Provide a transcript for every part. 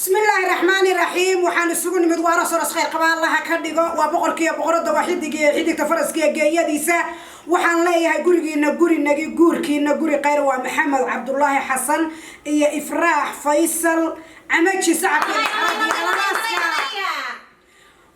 Bismillaahi raxmaani raxiim. Waxaan isugu nimid waana soros khayr qaba Allaha ka dhigo. Waa boqorkiiyo boqorada, waa xidigiiyo xidigta, faraskiiyo geeyadiisa. Waxaan leeyahay gurigiina gurinagi, guurkiina guri khayr. Waa Maxamed Cabdulaahi Xasan iyo Ifraax Faysal Camaji. Sacabka.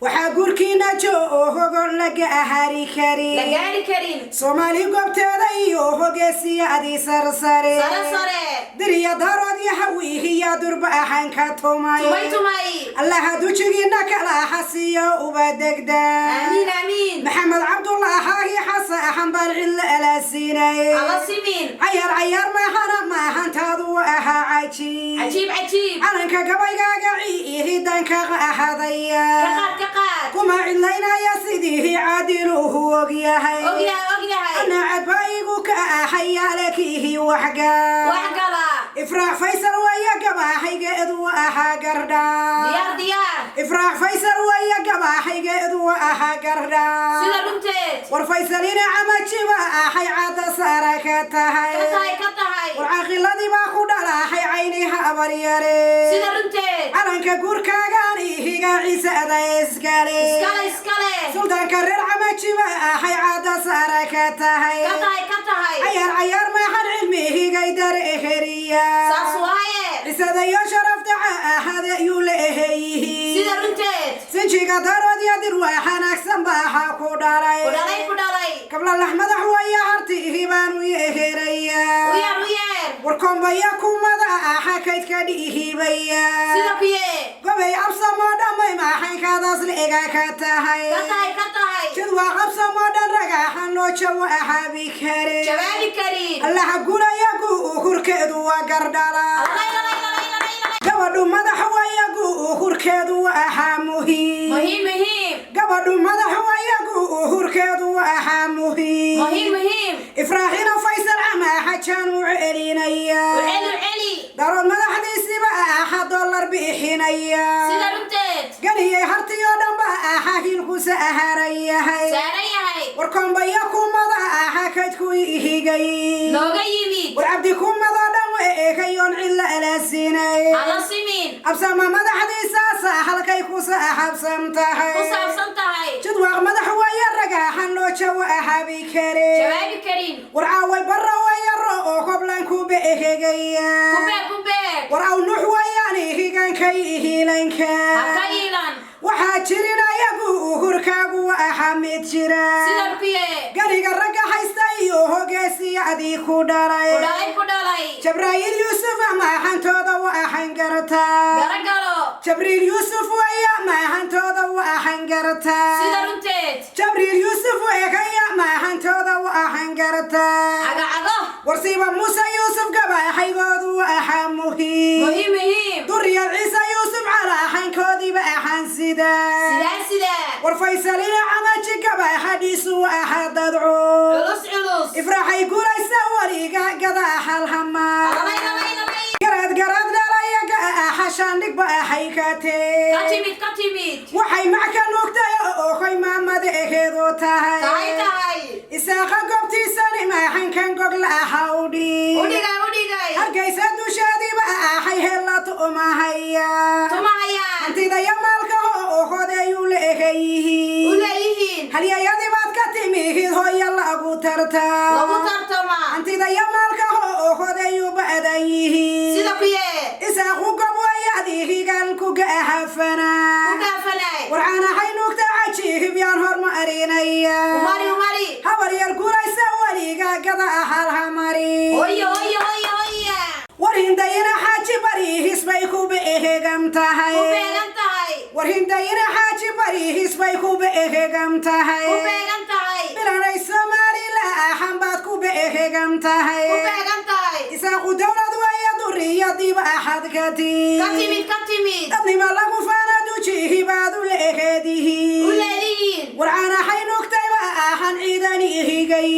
Waxaa guurkiina joogo laga ahari La karin gaari karin. Soomaali goobteeda iyo hogeesiyadii sarsare. Sare sare. Diriya Daarood iyo Hawiihiya durba ahaan ka tumay. Tumay tumay. Allaha dujigiina kala xasiyo uba degda. Aamiin, aamiin. Maxamed Cabdulaahi Xasan axan baan cidla alaasiinay. Alla simin. Cayaar cayaar maahana maahantaadu ahaa cajiib. Cajiib cajiib. Calanka gabaygaaga ciihidanka ahadaya. Ka qaad, ka qaad. Kuma cidlaynaya sidii caadiluhu ogyahay. Ogyahay, ogyahay. Ana cadba igu ka ahayaalkiihi waxgaa. Wax gala. Ifraax Faysal waya gabaaxaygeedu ahaa gardhaa. Diyaar, diyaar. Ifraax Faysal waya gabaaxaygeedu ahaa gardhaa. Sida runteed. War Faysalina camajiba ahay cadda saara ka tahay. Ka tahay, ka tahay. War caaqiladii baa ku dhalahay cayniha abaryare. Sida runteed. Calanka guurkaagaan ihiga ciisada iskale. Iskale, iskale. Suldaanka reer camajiba ahay cadda saara ka tahay. Ka tahay, ka tahay. Cayaar cayaar maahan cilmihigay dareheriya. Saas waaye. Cisadayo sharafta ahade yuu la eheyihiin. Sida runteed. Sinjiga Darood iyo Dirwaa xanaagsan baaxa ku dhalay. Ku dhalay, ku dhalay. Kablalax madax waya hartihi baanu yeheraya. U yeer, u yeer. Warkoonbaya kumada axa kaydka dhihibaya. Sida kuye. Gobay absamoo dhamay maaxankadaas la-ega ka tahay. Ka tahay, ka tahay. Jidwaa qabsamoo dhan ragaaxan loo jawo axaabi kare. Jawaabi karin. Allaha guraya guhurkeedu waa gardhala. Lalay lalay lalay lalay lalay. Gabadhu madax waya guhurkeedu ahaa muhiim. Muhiim, muhiim. Gabadhu madax waya guhurkeedu ahaa muhiim. Muhiim, muhiim. Ifraaxina Faysal camaaxajaan u celinaya. U celi, u celi. Darood madaxdiisiba axa dollar bixinaya. Sida runteed. Ganiyay hartiyoo dhanba axa hilkusa aharan yahay. Saaran yahay. Warkoonbaya kumada axa kaydku ihigay. Nooga yimid. War cabdi kumadoo dhan wa eekayoon cidla alaasinay. Alla simin. Absama madaxdiisaasa halkay kusa axabsan tahay. Ku saabsan tahay. Jidwaaq madax waya ragaaxan loo jawo axabi kare. Jawaabi karin. War caaway barra wayaro oo koblan ku beehegaya. Ku beeg, ku beeg. War aw Nuux wayaan higankay hilanka. Ha ka iilan. Waxaa jirin ayagu uhurkaagu ahaa mid jira. Sida kuye. Ganiga ragga haysta iyo hogeesiyadii ku dhalay. Ku dhalay, ku dhalay. Jabraa'iil Yuusuf maahantooda wa ahan garataa. Garo galo. Jabriil Yuusuf waya maahantooda wa ahan garataa. Sida runteed. Jabriil Yuusuf eegaya maahantooda wa ahan garataa. Cago cago. Warsiiba Muuse Yuusuf gabaaxaygoodu ahaa muhiim. Muhiim, muhiim. Duriya Ciise Yuusuf calaaxankoodiiba ahaan sida. Sidaa, sidaa. War Faysalina camaji gabaaxadhiisu ahaa dadco. Culus culus. Ifraaxay guulaysa weliga gadaaxal hamaa. Lalay lalay lalay. Garaad garaad dhalaya gaaxa shaandhigba ahay ka tee. Ka timid, ka timid. Waxay macka nuugtay oo koy maamada eheedoo tahay. Tahay, tahay. Isaaqa goobtiisani maaxankan gogla aha u U dhig. dhigay, u dhigay. Hargaysa dusheediiba ahay hela tumahaya. Tumahayaan. Hantidaya maalka oo hodeeyuu la U eheyihiin. leeyihiin. Halyayadii baad ka timihid hooya lagu tartaa. Lagu tartama. Hantidaya maalka oo hodeeyuu ba'dan yihiin. Sida kuye. Isaaqu gob wayadii higal ku Ku gaahafanaa. gaafanay. Warcaanahay nuugta cajiib yaan hormarinaya. Umari, umari. Habar yar guuraysa weliga gada ahal hamari. Hoyo hoyo hoyo hoya. War hindayina xaaji bariihis bay ku beehegam tahay. Ku beegan tahay. War hindayina xaaji bariihis bay ku beehegam tahay. Ku beegan tahay. Bilanay Soomaalila axan baad ku beehegam tahay. Ku beegan tahay. Isaaqu dowlad waya duriyadiiba axad ka Ka timid. timid, ka timid. Dadnima lagu faana dujihi baad u U leeheedihiin. leedihiin. Warcaanahay nuugtayba ahan ciidan ihigay.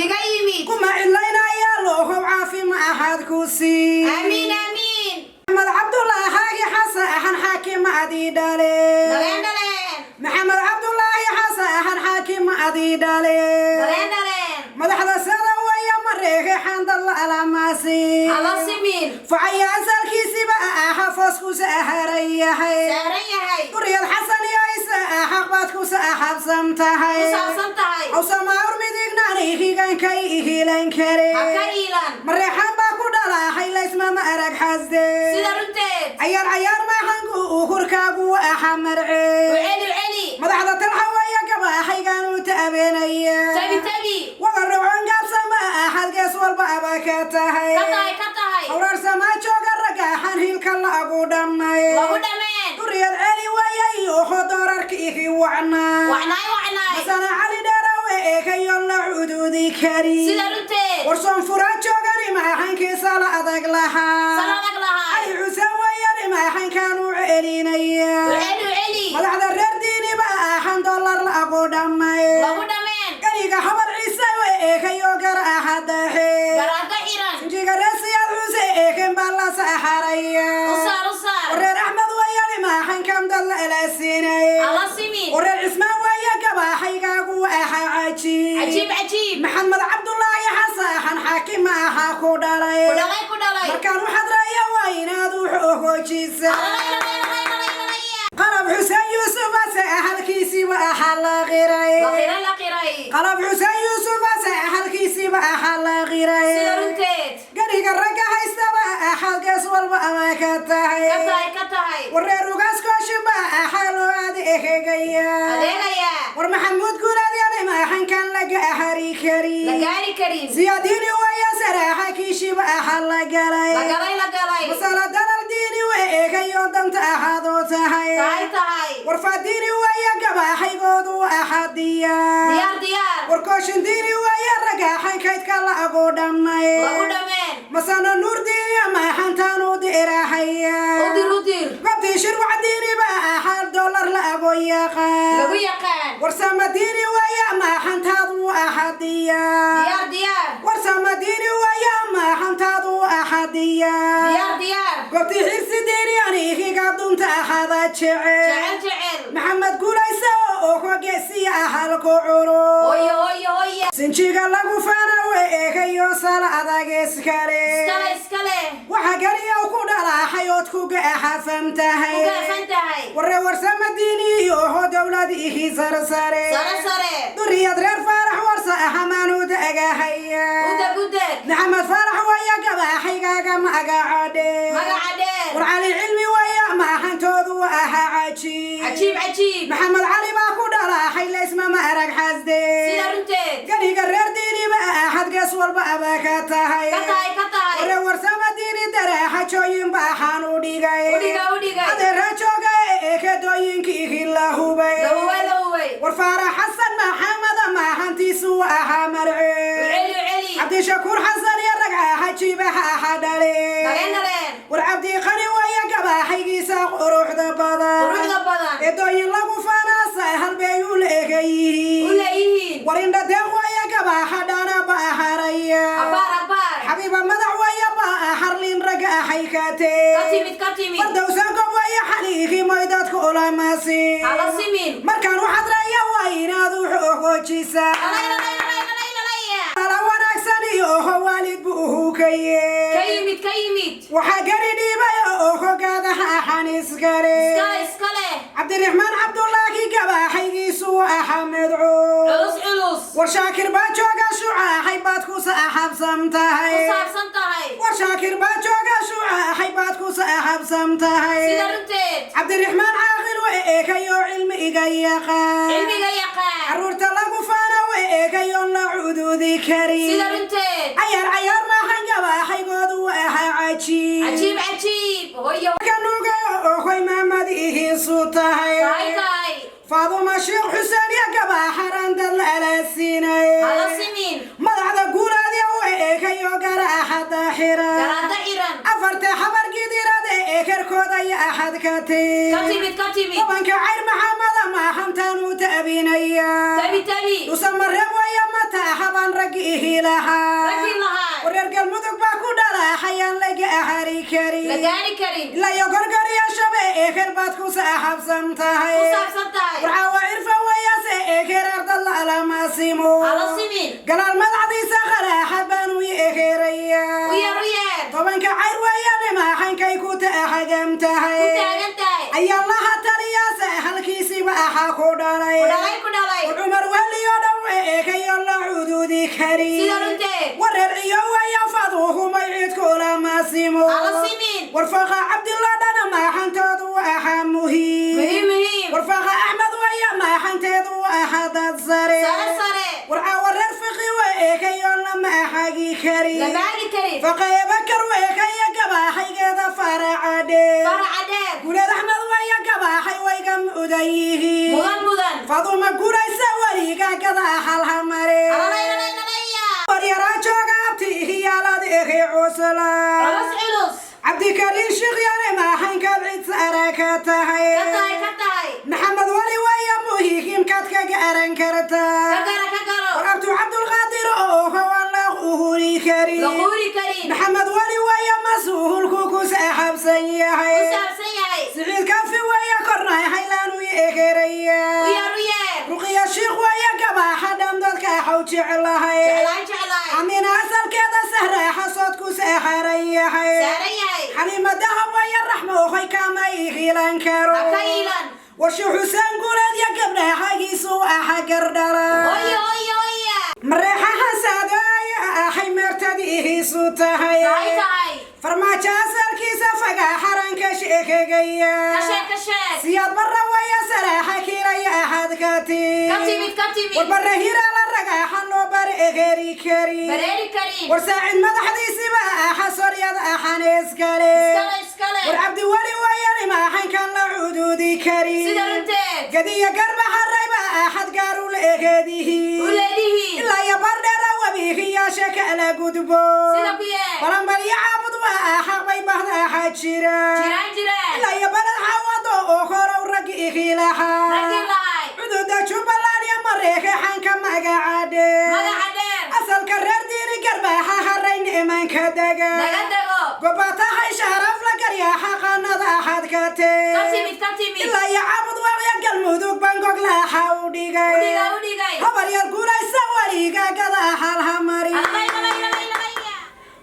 Iga yimid. Kuma cidlaynaya loohow caafima axad ku sii. Aamiin, aamiin. Maxamed Cabdulaahi Xasan ahan xaakim adii dhale. Dhaleen, dhaleen. Maxamed Cabdulaahi Xasan ahan xaakim adii dhale. Dhaleen, dhaleen. Madaxda sada waya mar. Mareexaan dad la alamaasi. Hala simin. Facaya asalkiisiba aha fooskusa aharan yahay. Saaran yahay. Duriyad Xasan iyo Isa xaq baad kusa axabsan tahay. Ku saabsan tahay. Awsamaawr midignaani higankay ihilan kare. Ha ka iilan. Mareexaan baa ku dhalaahay laysmama arag xasde. Sida runteed. Cayaar cayaar maahanku uhurkaagu axa U marce. celi, u celi. Madaxda talxawaya gabaaxaygaan u ta'abeenaya. Tabi, tabi. Wada rocon gaabsama axad gees walba aba ka tahay. Ka tahay, ka tahay. Hawraar samaa jooga ragaaxan hilka lagu dhammay. Lagu dhameen. Duriyad celi waayay oho doorarka ihi wacnaa. Wacnaay, wacnaay. Masana Cali Dheerawe eekayo la cuduudi kari. Sida runteed. Warsoon furaa joogani maaxankiisa la adag lahaa. Sal adag lahaa. Cali Xuseen wayani maaxankaan u celinaya. U celi, u celi. Madaxda reer diiniba axan dollar lagu dhammay. Lagu dhameen. Gariga Habar Ciise we eekayo gar axadaxe. Garaadda xiran. Sinjiga reer Siyaad Xuse eeken baa la saxaraya. U saar, u saar. Wareer Axmed wayani maaxankan dad la elaasinay. Hala simin. Wareer Cismaan waya gabaaxaygaagu axa cajiib. Cajiib, cajiib. Maxamed Cabdulaahi Xasaxan xaakim ahaa ku dhalay. Ku dhalay, ku dhalay. Markaan u xadraya waa inaad u xoojisaa. Lalay, lalay, lalay, lalay, lalay. Qalab Xuseen Yuusuf ase ahalkiisiiba ahaa la qiray. La qiray, la qiray. Qalab Xuseen Yuusuf ase ahalkiisiiba ahaa la qiray. Sida runteed. Gariga ragga haystaba axad gees walba ama ka tahay. Ka tahay, ka tahay. Wareer ugaas kooshinba axaa loo adeegaya. Adeegaya. War Maxamuud Guulaad maaxankan laga ahari kari. La gaari karin. Siyaadiini waya saraaxa kiishiba axa la galay. La galay, la galay. Masala dalal diini we eegayo danta axaadoo tahay. Tahay, tahay. Warfaadiini waya gabaaxaygoodu axadiya. Diyaar, diyaar. War kooshin diini waya ragaaxan kaydka la agu dhammay. Lagu dhameen. Masana nuur diini maaxantaan u dirahaya. U dir, u dir. Goobtii shirwac diiniba axaa dollar la ago yaqaan. Lagu yaqaan. Warsama diini waya maaxantaadu axadiya. Diyaar, diyaar. Warsama diini waya maaxantaadu axadiya. Diyaar, diyaar. Goobtii xirsi diini anihiga dunta axada jecel. Jecel, jecel. Maxamed Guulaysa oo hogeesiya ahalku curo. Hooyo, hooyo, hooyo. Sinjiga lagu faana we eegayo sala adag iskale. Iskale, iskale. Waxa gariyow ku dhalaaxay ood ku gaxafan tahay. Ku gaafan tahay. Warre warsama diini oho dowlad ihi sarsare. Sare, sare. Duriyad reer Faarax warsa axamaanuud agahaya. Udeg, udeg. Maxamed Faarax waya gabaaxaygaaga magaca dheer. Magaca dheer. War Cali Cilmi waya maaxantoodu ahaa cajiib. Cajiib, cajiib. Maxamed Cali baa ku dhalaaxay laysmama arag xasde. Sida runteed. Gariga reer diiniba axad gees walba aba ka tahay. Ka tahay, ka tahay. Warre warsama diini daraaxa jooyin baaxaan u dhigay. U dhigay, u dhigay. Adeera jooga ee kadooyinkii la hubay. La hubay, la hubay. War Faarax Xasan Maxamed maaxantiisu ahaa U marce. celi, u celi. Cabdishakuur Xasan iyo ragca xajiibaha ahaa dhale. Dhaleen, dhaleen. War Cabdiqani waya gabaaxaygiisa quruxda badan. Quruxda badan. Eedooyin lagu faanaasa halbay u leegayihiin. U leeyihiin. War indha deeq waya gabaaxa dhana baaharaya. Abaar, abaar. Xabiiba madax waya baaharlin ragga axay ka tee. Ka timid, ka timid. Fardowsan gob waya xaliihi moy dadku ulamasi. Hala simin. Markaan u xadraya waa inaad u xoojisaa. Lalay, lalay, lalay, lalay, lalay. Ala wanaagsan iyo oho waalid buu hukaye. Ka yimid, ka yimid. Waxaa gari dhiibay oo hogaadaha axan iskale. Iskale, iskale. Cabdiraxmaan Cabdulaahi gabaaxaygiisu axamed cuur. Culus, culus. War Shaakir baa jooga shucaaxay baad ku saaxabsan tahay. Ku saabsan tahay. War Shaakir baa jooga shucaaxay baad ku saaxabsan tahay. Sida runteed. Cabdiraxmaan Caaqil we eekayo cilmiga yaqaan. Cilmiga yaqaan. Carruurta lagu faana we eekayo la cuduudi kari. Sida runteed. Cayaar cayaar maaxan gabaaxaygoodu ahaa cajiib. Cajiib, cajiib. Hooyo. Kanuga ohoy maamadihiisu tahay. Tahay, tahay. Faaduma Sheekh Xuseen iyo gabaaxaran dad la alaasinay. Hala simin. Madaxda guulaadya u eekayo garaaxada xiran. Garaadda xiran. Afarta xabar gidirada ee karkooda iyo axad ka timid. Ka timid, ka timid. Tobanka cayr Maxameda maaxantaan u ta'binaya. Tabi, tabi. Dhusamarreeb waya mataaxabaan raggiihi lahaa. Raggii lahaa. Wareer Galmudug baa ku dhalaaxayaan laga ahari karin. La gaari karin. Ilaa iyo gorgor iyo shabe ee kar baad ku saaxabsan tahay. Ku saabsan tahay. Warcaawa cirfa wayase ee kerar dad la alamaasimo. Hala simin. Galaal madaxdiisa qaraaxa baanu ku dhalay. Ku dhalay, ku dhalay. War Cumar weliyo dhan eekayo la cududi karin. Sida runteed. War reer ciyo waya faduhumay cid kula maasimo. Ala simin. War faqa Cabdillah dhana maaxantoodu ahaa muhiim. Muhiim, muhiim. War faqa Axmed waya maaxanteedu ahaa dad sare. Sare, sare. War caawa reer fiqi wa eekayo lama axagi karin. Lama agi karin. Faqa Ebakar wa eekaya gabaaxaygeeda faraca dheer. Faraca dheer. Guuleed Axmed waya gabaaxay wayga mudan yihiin. Mudan, mudan. Faduma guuraysa weliga gadaxal ha mare. Alalay, lalay, lalaya. Waryaraa jooga abtihiyaalad ehe cusla. Culus, culus. Cabdikariin Shiikhyaane maaxankaad cid sare ka tahay. Ka tahay, ka tahay. Maxamed Wali waya muhiimkaad kaga aran kartaa. Ka garo, ka garo. War Abdu Cabdulqaadir oo hawaan la quuri karin. La quuri karin. Maxamed Wali waya mas-uulku ku saxaabsan yahay. Ku saabsan yahay. Siciid Kafi waya kornay haylaan u yeekeraya. U yeer, u yeer. Ruqiya Shiikh waya gabaaxa dham dadka xaw jeclahay. Jeclaay, jeclaay. Amina asalkeeda sahra xasood ku saaxaran yahay. Saaran yahay. Xaliima Dahab waya raxmo ohoy kama iilan karo. Ha ka iilan. War Sheekh Xuseen Guuleed iyo gabdhaxagiisu aha gardhala. Oyo, oyo, oya. Mareexaha saadaaya ahay meertadiihiisu tahay. Tahay, tahay. Farmaajo asalkiisa fagaa xaranka sheekegaya. Ka sheeg, ka sheeg. Siyaad barra waya saraaxa kiilaya axad ka timid. Ka timid, ka timid. War barra hira la ragaaxa loo bareeri karin. Bareeri karin. War saacid madaxdiisiba axa soryada axan iskale. Iskale, iskale. War Cabdiweli waya nimaaxankan la cududi karin. Sida runteed. Gadiya garba xarayba axad gaar u leedihiin. U leedihiin. Ilaa iyo bardheera wabiihiyaasha kala gudbo. Sida ku yeel. Balanbalyo caabud waa axaq bay bahda axad jira. Jiraan, jiraan. Ilaa iyo balad xawado oo horow rag ihilahaa. Ragi lahay. Cududa Jubbaland iyo Mareeke xanka magaca dheer. Magaca dheer. Asalka reer diini garbaaxa haray nimanka dega. Naga dego. Gobatahay sharaf la garyaaxa qanada axad ka tee. Ka timid, ka timid. Ilaa iyo caabud waaqya Galmudug bangog laaxa u dhigay. U dhigay, u dhigay. Habar yar guuraysa weliga gadaxal ha mari. Alalay, lalay, lalay, lalaya.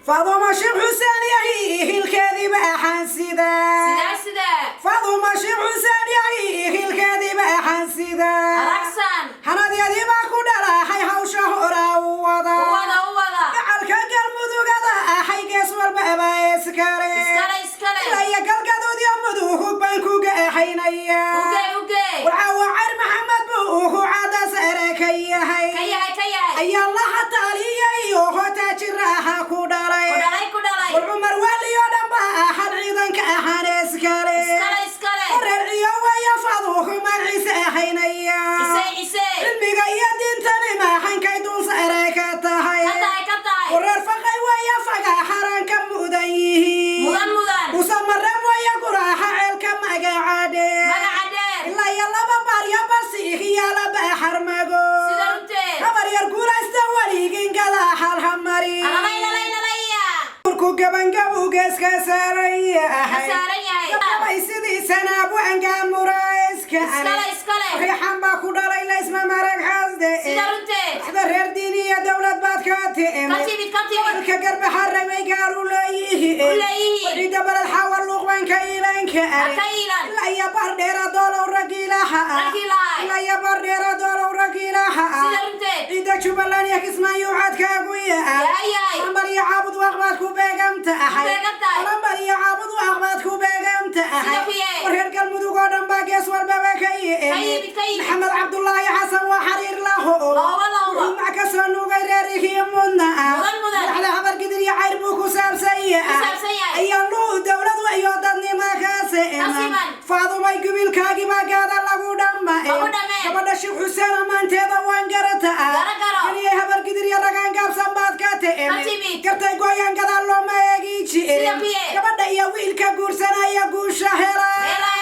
Faduma Sheekh Xuseen yahay hilkeediiba axaan sidaa. Sidaa, sidaa. Faduma Sheekh Xuseen yahay hilkeediiba axaan sidaa. Aragsan. Hanadyadiibaa ku dhalaaxay hawsha horaa u wada. U wada, u wada. Gacalka Galmudugada axay gees walba abaa iskale. Iskale, iskale. Ilaa iyo Galgaduud iyo Mudug baan kuga axaynaya. Uge, uge. War caawa Cayr Maxamed buu ugu cada sare ka yahay. Ka yahay, ka yahay. Ayaa laha taaliyay oo hotaajiraaha ku dhalay. Ku dhalay, ku dhalay. War Cumar weliyo dhan baa axad ciidanka axan iskale. Iskale, iskale. War reer ciyo waya faduhu magaciisa axaynaya. Ise, ise. Cilmiga iyo diintani maaxankay dul sare ka tahay. Ka tahay, ka tahay. War reer faqay waya fagaa xaranka mudan yihiin. Mudan, mudan. Usamareb waya guraaxa ceelka magaca dheer. Magaca dheer. Ilaa iyo laba baaryo barsiihiya laba xarmago. Sida runteed. Habar yar guuraysta weligin gadaxal ha mari. Alalay, lalay, lalaya. Warku gabangabu geeska saaran yahay. Ka saaran yahay. Gabay sidiisana abwaanka murayska. Iskale, iskale. Riixan baa ku dhalay laysma marag xasde. Sida runteed. Waxda reer diin iyo dowlad baad ka timid. Ka timid, ka timid. Warka garba xarray gaar u leeyihiin. U leeyihiin. Ciidda balad xawar luuqbanka iilanka. Ha ka iilan. Ilaa iyo bardheera doolow ragiilaha. Ragiilaha. Ilaa iyo bardheera doolow ragiilaha. Sida runteed. Ciidda Jubbaland iyo Kismaayo cadkaagu yahay. Yahay, yahay. Lambar iyo caabud waaqbaad ku beegamta ahay. Ku beegan tahay. Lambar iyo caabud waaqbaad ku beegamta ahay. Sida ku yeel. War reer Galmudug oo dhan baa gees walbaba ka yimid. Ka yimid, ka yimid. Maxamed Cabdullaahi Xasan waa xariir laho. Lahoba, lahoba. Wuxuu mac ka soo nuugay reerihii mudna ah. Mudan, mudan. Madaxda habar gidir iyo cayr buu ku saabsan yahay. Ku saabsan yahay. Ayaa luu dowlad wayo dadnima ka Ka siman. Faadumay gubilkaagiba gaada lagu dhammae. Lagu dhammee. Gabadha Sheekh Xuseen ammaanteeda waan garataa. Gara, garo. Kaliya habar gidir iyo ragaan gaabsan baad ka Ka timid. Gartay gooyaan gadaal looma eegi jirin. Sida ku yeel. Gabadha iyo wiilka guursanaya guusha hela.